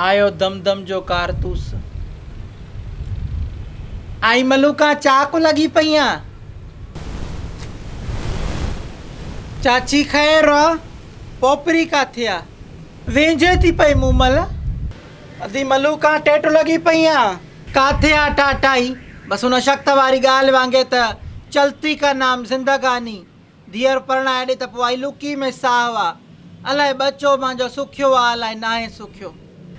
آيو دم دم جو ڪارتوس. آئي ملوڪان چاڪ لڳي پئي آن. چاچي خير آ، پوپري ڪاٿي آ؟ وينجهي ٿي پئي مومل. ادي ملوڪان ٽيٽ لڳي پئي آن. ڪاٿي آ ٽاٽائي؟ بس ان شخت واري ڳالهه وانگي ته چلتي ڪا نام زندگاني. ڌيئر پرڻائي ڏي ته پوء آئي لڪي ۾ ساهه آ. الائي ٻچو مانجو سکيو آ الائي ناهي سکيو.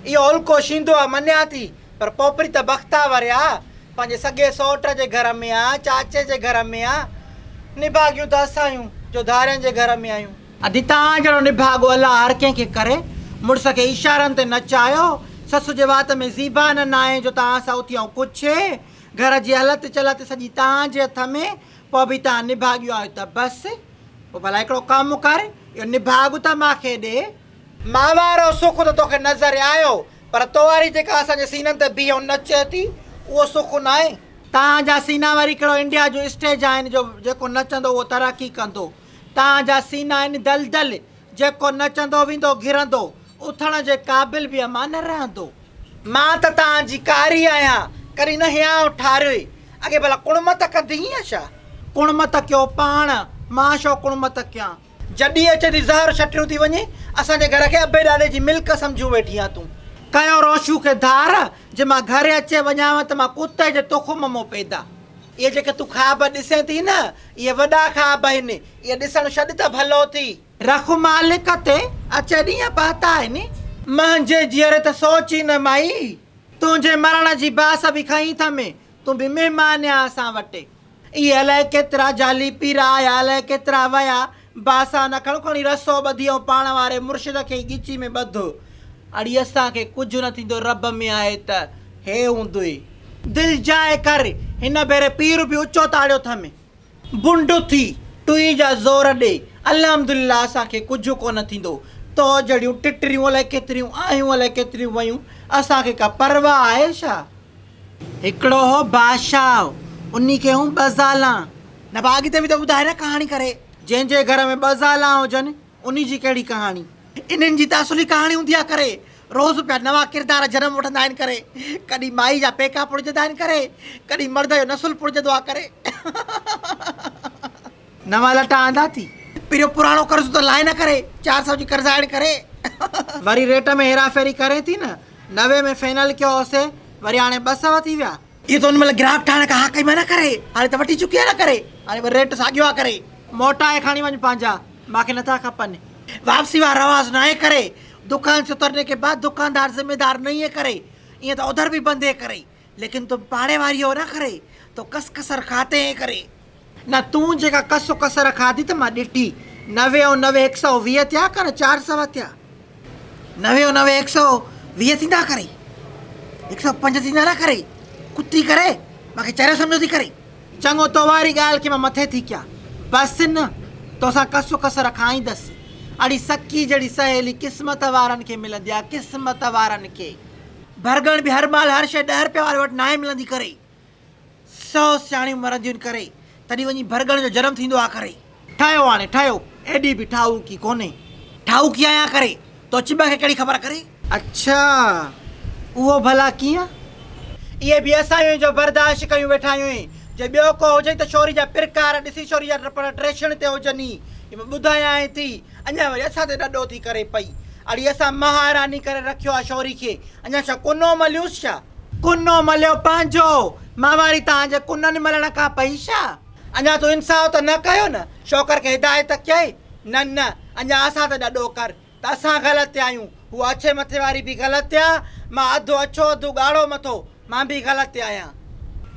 اهو الڪو شيندو آ مڃيان ٿي پر پوپري ته بختاور آ. پنهنجي سڳي سئوٽ جي گهر ۾ آ، چاچي جي گهر ۾ آ. نڀاڳيون ته اسان آهيون جو ڌارين جي گهر ۾ آهيون. ادي توهان جهڙو نڀاڳو الله هر ڪنهن کي ڪري. مڙس کي اشارن تي نچايو. سس جي وات ۾ زيبان ناهي جو توهان سان اٿي ۽ ڪڇي. گهر جي هلت چلت سڄي توهان جي هٿ ۾. پوء به توهان نڀاڳيون آهيو ته بس. پوء ڀلا هڪڙو ڪم ڪر، اهو نڀاڳ ته مان کي ڏي. مان وارو سک ته توکي نظر آيو، پر تو واري جيڪا اسان جي سينن تي بيهي ۽ نچي ٿي، اهو سک ناهي. توهان جا سينا وري ڪهڙو انڊيا جو اسٽيج آهن جو جيڪو نچندو اهو ترقي ڪندو. توهان جا سينا آهن دلدل، جيڪو نچندو ويندو گرندو، اٿڻ جي قابل به امان نه رهندو. مان ته توهان جي ڪاري آهيان، ڪڏهن نه هيانء ٺاريوئي. اڳي ڀلا ڪڻمت ڪندي هئين ڇا؟ ڪڻمت ڪيو پاڻ، مان ڇو ڪڻمت ڪيان؟ جڏهن اچي ٿي زهر ڇٽيون ٿي وڃي، اسان جي گهر کي ابي ڏاڏي جي ملڪ سمجهيون ويٺي آن تون. ڪيو روشو کي ڌار، جي مان گهر اچي وڃانء ته مان ڪتي جي تخم مون پيدا. اهي جيڪي تون خواب ڏسين ٿي نه، اهي وڏا خواب آهن، اهي ڏسڻ ڇڏ ته ڀلو ٿي. رک مالڪ تي، اچي ڏينهن پهتا آهن. منهنجي جيئري ته سوچ ئي نه مائي. تنهنجي مرڻ جي باس به کنئي ٿم، تون به مهمان آن اسان وٽ. اهي الائي ڪيترا جعلي پير آيا، الائي ڪيترا ويا. باسا نه کڻ، کڻي رسو ٻڌي ۽ پاڻ واري مرشد کي ئي ڳچي ۾ ٻڌ. اڙي اسان کي ڪجهه نه ٿيندو، رب ۾ آهي ته هي هوندوئي. دلجاء ڪر، هن ڀيري پير به اچو تاڙيو ٿم. بنڊ ٿي ٽوئي جا زور ڏي. الحمدلله اسان کي ڪجهه ڪونه ٿيندو. تو جهڙيون ٽٽريون الائي ڪيتريون آيون الائي ڪيتريون ويون اسان کي ڪا پرواهه آهي ڇا؟ هڪڙو هو بادشاهه انهي کي هيون ٻه زالان. نه ڀاء اڳتي به ته ٻڌاء نه ڪهاڻي ڪري. جنهن جي گهر ۾ ٻه زالان هجن انهي جي ڪهڙي ڪهاڻي. انهن جي ته اصلي ڪهاڻي هوندي آ ڪري روز پيا نوان ڪردار جنم وٺندا آهن ڪري ڪڏهن مائي جا پيڪا پڙجندا آهن ڪري ڪڏهن مرد جو نسل پڙجندو آ ڪري. نوان لٽا آندا ٿي. پهريون پراڻو قرض ته لاهي نه ڪري 400 جي قرضائڻ ڪري. وري ريٽ ۾ هيرا ڦيري ڪرين ٿي نه 90 ۾ فينل ڪيو هوسي وري هاڻي 200 ٿي ويا. اهو ته ان مهل گراهڪ ٺاهڻ کان ها ڪئي مان نه ڪري هاڻي ته وٺي چڪي آ نه ڪري هاڻي وري ريٽ ساڳيو آ ڪري. موٽائي کڻي وڃ پنهنجا مان کي نٿا کپن. واپسي وارو رواج ناهي ڪري دڪان سي اترني ڪي بعد دڪاندار ذميدار نهين هي ڪري ائين ته اڌر به بند هي ڪري ليڪن تم پاڙي واري هو نه ڪري تو ڪس ڪسر کاتي هي ڪري. نه تون جيڪا ڪس ڪسر کاڌي ته مان ڏٺي 90 ۽ 90 هڪ سئو 20 ٿيا ڪن چار سئو ٿيا 90 ۽ 90 هڪ سئو 20 ٿيندا ڪري هڪ سئو پنج ٿيندا نه ڪري ڪتي ڪري مان کي چريو سمجهو ٿي ڪري. چڱو تو واري ڳالهه کي مان مٿي ٿي ڪيان. بس نه، توسان ڪس ڪسر کائيندس. اڙي سڪي جهڙي سهيلي قسمت وارن کي ملندي آ، قسمت وارن کي. ڀرڳڻ به هر مهل هر شيء ڏهه رپيا واري وٽ ناهي ملندي ڪري. سئو سياڻيون مرنديون ڪري، تڏهن وڃي ڀرڳڻ جو جنم ٿيندو آ ڪري. ٺهيو هاڻي ٺهيو، ايڏي به ٺاهوڪي ڪونهي. ٺاهوڪي آهيان ڪري، تو چٻ کي ڪهڙي خبر ڪري. اڇا، اهو ڀلا ڪيئن؟ اهي به اسان آهيون جو برداشت ڪيون ويٺا آهيون. جي ٻيو ڪو هجئي ته شوري جا پرڪار ڏسي شوري جا ٽپڙ ٽريشڻ تي هجن ئي. هي مان ٻڌايانء ٿي، اڃا وري اسان تي ڏڏو ٿي ڪري پئي. اڙي اسان مهاراني ڪري رکيو آ شوري کي، اڃا ڇا ڪنو مليوس ڇا؟ ڪنو مليو پنهنجو، مان واري توهان جي ڪنن ملڻ کان پئي ڇا؟ اڃا تون انصاف ته نه ڪيو نه، شوڪر کي هدايت ڪيئي؟ نه نه، اڃا اسان تي ڏڏو ڪر. ته اسان غلط آهيون، هوء اڇي مٿي واري به غلط آ، مان اڌ اڇو اڌ ڳاڙهو مٿو، مان به غلط آهيان.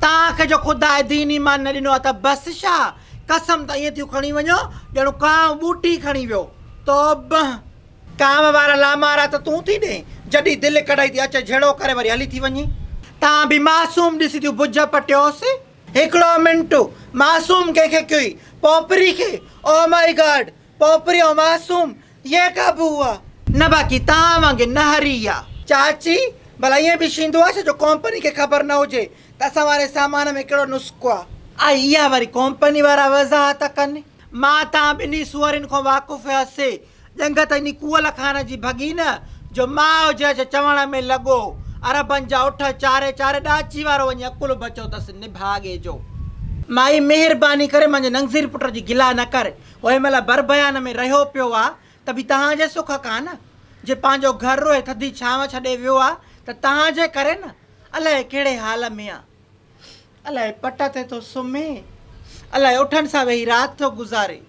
توهان کي جو خدا دين ايمان نه ڏنو آ ته بس ڇا؟ قسم ته ائين ٿيون کڻي وڃو ڄڻ ڪانء ٻوٽي کڻي ويو. توبهه! ڪانء وارا لامارا ته تون ٿي ڏين، جڏهن دل ڪڍئي ٿي اچي جهيڙو ڪري وري هلي ٿي وڃين. توهان به معصوم ڏسي ٿيون بجهه پٽيوس. هڪڙو منٽ، معصوم ڪنهن کي ڪيوئي؟ پوپري کي؟ او مائي گاڊ! پوپري او معصوم يه ڪب هئا. نه باقي توهان وانگي نه هري آ. چاچي، ڀلا ائين به شيندو آ ڇا جو ڪومپني کي خبر نه هجي ته اسان واري سامان ۾ ڪهڙو نسخو آ. آئي اها وري ڪومپني وارا وضاحت ڪن. مان توهان ٻنهي سوئرين کان واقف هئس. ڄنگهه ته انهي ڪوئل خان جي ڀڳي نه جو ماء جي اچ چوڻ ۾ لڳو. عربن جا اٺ چاري چاري ڏاچي وارو وڃي عقل بچيو اٿس نڀاڳي جو. مائي مهرباني ڪري منهنجي ننگزير پٽ جي گلا نه ڪر. هو هن مهل بربيان ۾ رهيو پيو آ ته به توهان جي سک کان نه. جي پنهنجو گهر ۽ ٿڌي ڇانو ڇڏي ويو آ ته توهان جي ڪري نه. الائي ڪهڙي حال ۾ آ. الائي پٽ تي ٿو سمهي، الائي اٺن سان ويهي رات ٿو گذاري.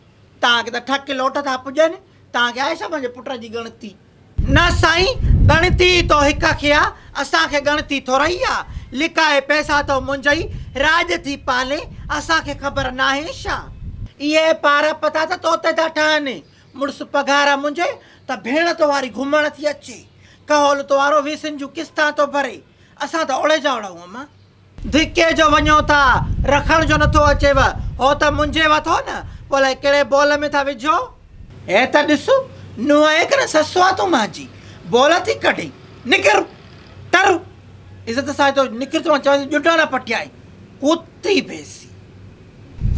توهان کي ته ٺڪ لوٽ ٿا پڄن، توهان کي آهي ڇا منهنجي پٽ جي ڳڻتي؟ نه سائين، ڳڻتي ئي تو هڪ کي آ، اسان کي ڳڻتي ٿورئي آ. لڪائي پئسا ٿو منهنجئي راڄ ٿي پالين، اسان کي خبر ناهي ڇا؟ اهي پار پتا ته تو تي ٿا ٺهن. مڙس پگهار منهنجي ته ڀيڻ تو واري گهمڻ ٿي اچي. ڪهول تو وارو ويسن جون قسطان ٿو ڀري. اسان ته اوڙي جا اوڙا هون امان. ڌڪي جو وڃو ٿا، رکڻ جو نٿو اچيو. هو ته منهنجي وٿو نه، پوء الائي ڪهڙي بول ۾ ٿا وجهو. هي ته ڏس، نونهن آهي ڪنه سس آ تون مانجي، بول ٿي ڪڍين. نڪر، ٽر، عزت سان هتو نڪر ته مان چوان ٿي ڄنڊا نه پٽيائين. ڪتي ڀيسي.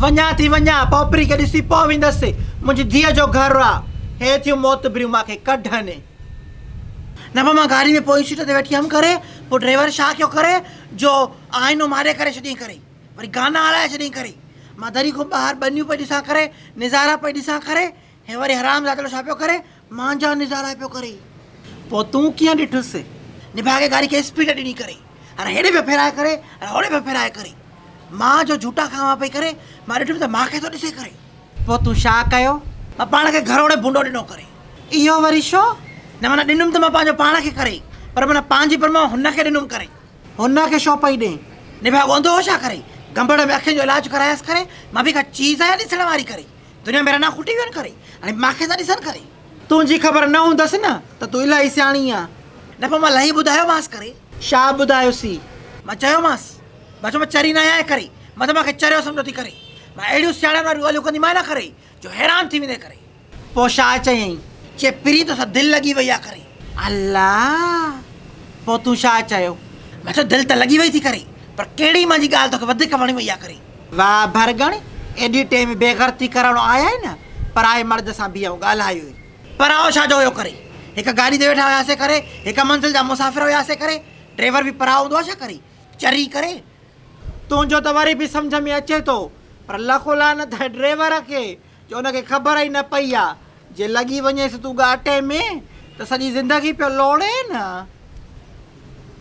وڃان ٿي وڃان، پوپري کي ڏسي پوء ويندس. منهنجي ڌيء جو گهر آ. هي ٿيون معتبريون مان کي ڪڍن. نه پوء مان گاڏي ۾ پوئين سيٽ تي ويٺي هيم ڪري، پوء ڊرائيور ڇا ڪيو ڪري جو آئينو ماري ڪري ڇڏيائين ڪري، وري گانا هلائي ڇڏيائين ڪري. مان دري کان ٻاهر ٻنيون پئي ڏسان ڪري، نظارا پئي ڏسان ڪري، هي وري حرام زادڙو ڇا پيو ڪري، مانجا نظارا پيو ڪري. پوء تون ڪيئن ڏٺس؟ نڀاڳي گاڏي کي اسپيڊ ڏني ڪري، هاڻي هيڏي پيو ڦيرائي ڪري، هاڻي هوڏي پيو ڦيرائي ڪري. مان جو جهوٽا کاوان پئي ڪري، مان ڏٺم ته مان کي ٿو ڏسي ڪري. پوء تون ڇا ڪيو؟ مان پاڻ کي گهروڙي ڀونڊو ڏنو ڪري. اهو وري ڇو؟ نه معنيٰ ڏنم ته مان پنهنجو پاڻ کي ڪري، پر معنيٰ پنهنجي پر مان هن کي ڏنم ڪري. هن کي ڇو پئي ڏئين؟ نڀاڳو انڌو هو ڇا ڪري؟ گنبڙ ۾ اکين جو علاج ڪرايس ڪري، مان به ڪا چيز آهيان ڏسڻ واري ڪري. دنيا ۾ رنا کٽي ويون ڪري، هاڻي مان کي ٿا ڏسن ڪري. تنهنجي خبر نه هوندس نه ته تون الاهي سياڻي آن. نه پوء مان لهي ٻڌايومانس ڪري. ڇا ٻڌايوسين؟ مان چيومانس. مان چيو مان چري نه آهيان ڪري. مان ته مان کي چريو سمجهو ٿي ڪري. مان اهڙيون سياڻين واريون ڳالهيون ڪنديمانء نه ڪري جو حيران ٿي ويندين ڪري. پوء ڇا چيائين؟ چي پرين توسان دل لڳي وئي آ ڪري. الله! پوء تون ڇا چيو؟ مان چيو دل ته لڳي وئي ٿي ڪري پر ڪهڙي مانجي ڳالهه توکي وڌيڪ وڻي وئي آ ڪري. واهه ڀرڳڻ! ايڏي ٽيم بيغرتي ڪرڻ آيائين نه پرائي مرد سان بيهه ۽ ڳالهايو ئي. پرائو ڇا جو هيو ڪري. هڪ گاڏي تي ويٺا هياسي ڪري، هڪ منزل جا مسافر هياسي ڪري. ڊريور به پرائو هوندو آ ڇا ڪري. چري ڪري. تنهنجو ته وري به سمجهه ۾ اچي ٿو پر لک لعنت آهي ڊريور کي جو ان کي خبر ئي نه پئي آ. جي لڳي وڃيس تون ڳاٽي ۾ ته سڄي زندگي پيو لوڙين.